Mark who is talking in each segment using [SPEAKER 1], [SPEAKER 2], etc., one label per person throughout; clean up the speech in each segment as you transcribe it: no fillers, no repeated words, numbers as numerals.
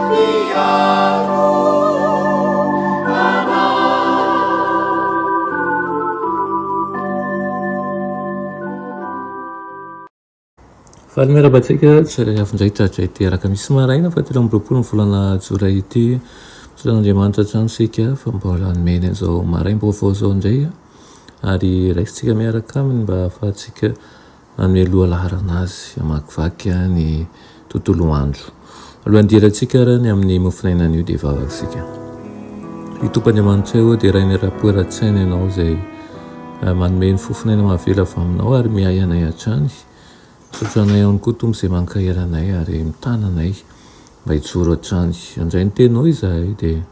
[SPEAKER 1] Mpiaro anay.
[SPEAKER 2] Faly miarahaba antsika tsirairay avy indray tratra ity alakamisy maraina faha 23 ny volana jolay ity. Misaotra an'Andriamanitra hatrany isika fa mbola nomeny an'izao maraim-baovao izao indray ary raisintsika miaraka aminy mba hahafahantsika Hanome lohalaharana azy hamakivaky ny tontolo andro. Alohan'ny hidirantsika ary ny amin'ny mofonaina anio dia hivavaka isika. Ry Tompo Andriamanitray ô, deraina eram-po eran-tsaina Ianao izay manome ny fofonaina mahavelo avy Aminao ary miahy anay hatrany. Misaotra anay ihany koa Tompo izay mankahery anay ary mitana anay mba hijoro hatrany. Handray ny Teninao izahay dia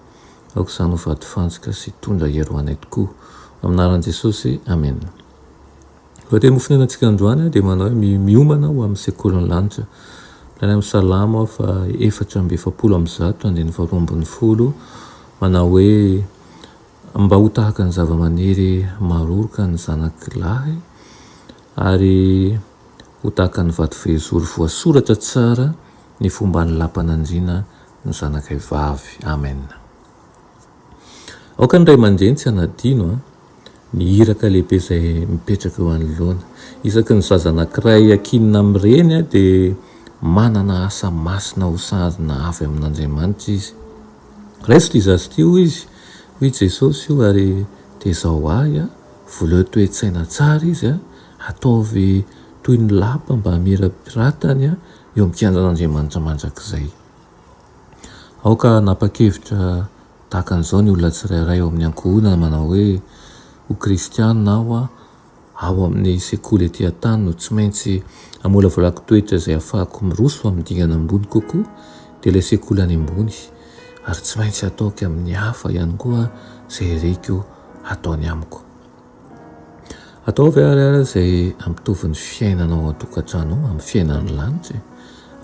[SPEAKER 2] aoka izany ho vatofantsika sy hitondra hery ho anay tokoa. Amin'ny anaran'i Jesosy, Amena. Lohateny mofonenantsika androany dia manao hoe miomana ho amin'ny sekolin'ny lanitra. Ilaina amin'ny Salamo faha 144 andininy faha 12 manao hoe mba ho tahaka ny zava-maniry maroroka ny zanaky lahy ary ho tahaka ny vato fehizoro voasoratra tsara ny fomban'ny lapan'andriana ny zanakay vavy. Amen. Aoka ny ray aman-dreny tsy hanadino an! Ny iraka lehibe izay mipetraka eo anoloana. Isaky ny zaza anankiray ankinina amin'ny reny dia manana asa masina ho sahazina avy amin'Andriamanitra izy. Raiso ity zaza ity hoy izy, hoy Jesosy io ary tezao ahy, voleo toe-tsaina tsara izy, ataovy toy ny lapa mba hamirapiratany eo amin'ny kianjan'Andriamanitra mandrakizay. Aoka hanapa-kevitra tahaka an'izao ny olona tsirairay ao amin'ny ankohonana manao hoe, Ho kristiana aho, ao amin'ny sekoly ety an-tany no tsy maintsy hamolavolako toetra izay ahafahako miroso amin'ny dingana ambony kokoa, dia ilay sekoly any ambony, ary tsy maintsy hataoko amin'ny hafa ihany koa izay iriko hataony amiko. Ataovy ary ary izay hampitovy ny fiainana ao an-tokantrano amin'ny fiainan'ny lanitra e!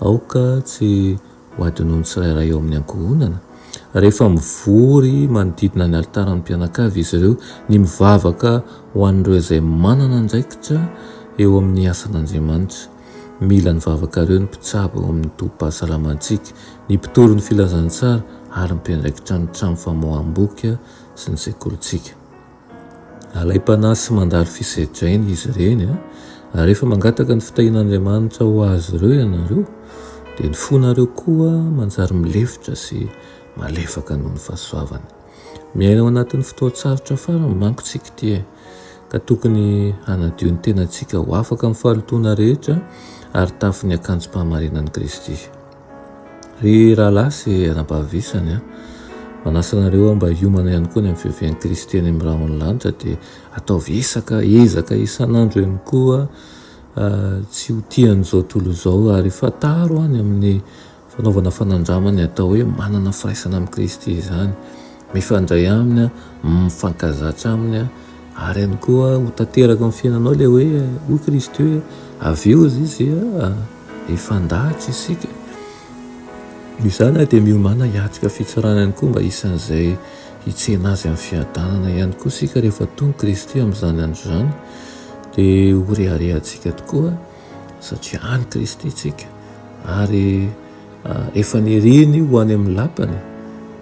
[SPEAKER 2] Aoka tsy ho adinoin'ny tsirairay ao amin'ny ankohonana, rehefa mivory manodidina ny alitaran'ny mpianakavy izy ireo, ny mivavaka ho an'ireo izay manana andraikitra eo amin'ny asan'Andriamanitra. Mila ny vavakareo ny mpitsabo ao amin'ny tobim-pahasalamantsika, ny mpitory ny filazantsara ary ny mpiandraikitra ny trano famoaham-boky sy ny sekolintsika. Alaim-panahy sy mandalo fisedraina izy ireny, ary rehefa mangataka ny fitahian'Andriamanitra ho azy ireo ianareo, dia ny fonareo koa manjary milefitra sy malefaka noho ny fahasoavany. Miaina ao anatin'ny fotoan-tsarotra farany manko tsika ity e, ka tokony hanadio ny tenantsika ho afaka amin'ny fahalotoana rehetra ary tafy ny akanjom-pahamarinan'i Kristy. Ry rahalahy sy anabavy isany a, manasa anareo aho mba hiomana ihany koa ny amin'ny fiavian'i Kristy any amin'ny rahon'ny lanitra dia ataovy esaka, ezaka isan'andro ihany koa tsy ho tia an'izao tontolo izao ary fantaro any amin'ny fanaovana fanandramana ny atao hoe manana firaisana amin'i Kristy izany, mifandray aminy, mifankazatra aminy ary ihany koa ho tanteraka amin'ny fiainanao ilay hoe hoy Kristy hoe avy eo izy Hifandahatra isika. Noho izany dia miomàna hiatrika fitsarana ihany koa mba isan'izay hitsena azy amin'ny fiadanana ihany koa isika rehefa tonga Kristy amin'izany andro izany dia ho reharehantsika tokoa satria any Kristy isika ary efa niriny ho any amin'ny lapany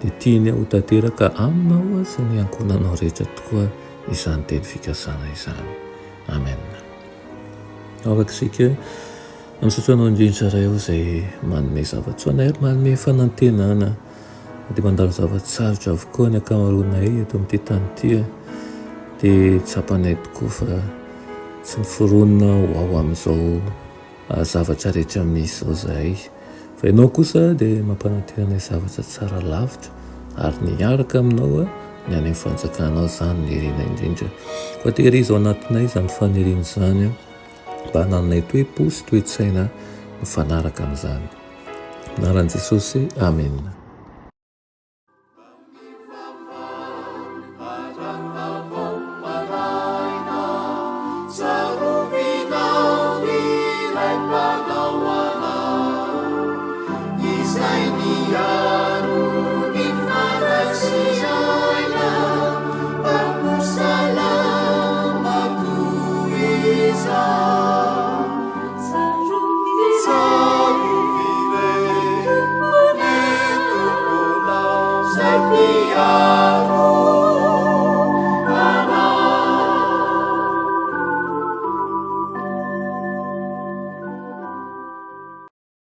[SPEAKER 2] dia tiany ho tanteraka aminao sy ny ankohonanao rehetra tokoa izany teny fikasana izany. Amen. Afaka isika misaotra anao indrindra Ray o izay manome zava-tsoa anay ary manome fanantenana dia mandalo zava-tsarotra avokoa ny ankamaroanay eto amin'ity tany ity dia tsapanay tokoa fa tsy niforonina ho ao amin'izao zavatra rehetra misy izao izahay fa ianao kosa dia mampanantena anay zavatra tsara lavitra ary ny hiaraka aminao ny any amin'ny fanjakanao izany no irina indrindra. Koa tehirizo ao anatinay izany faniriana izany mba hanananay toe-po sy toe-tsaina mifanaraka amin'izany. Anaran'i Jesosy, amena.
[SPEAKER 1] Avo.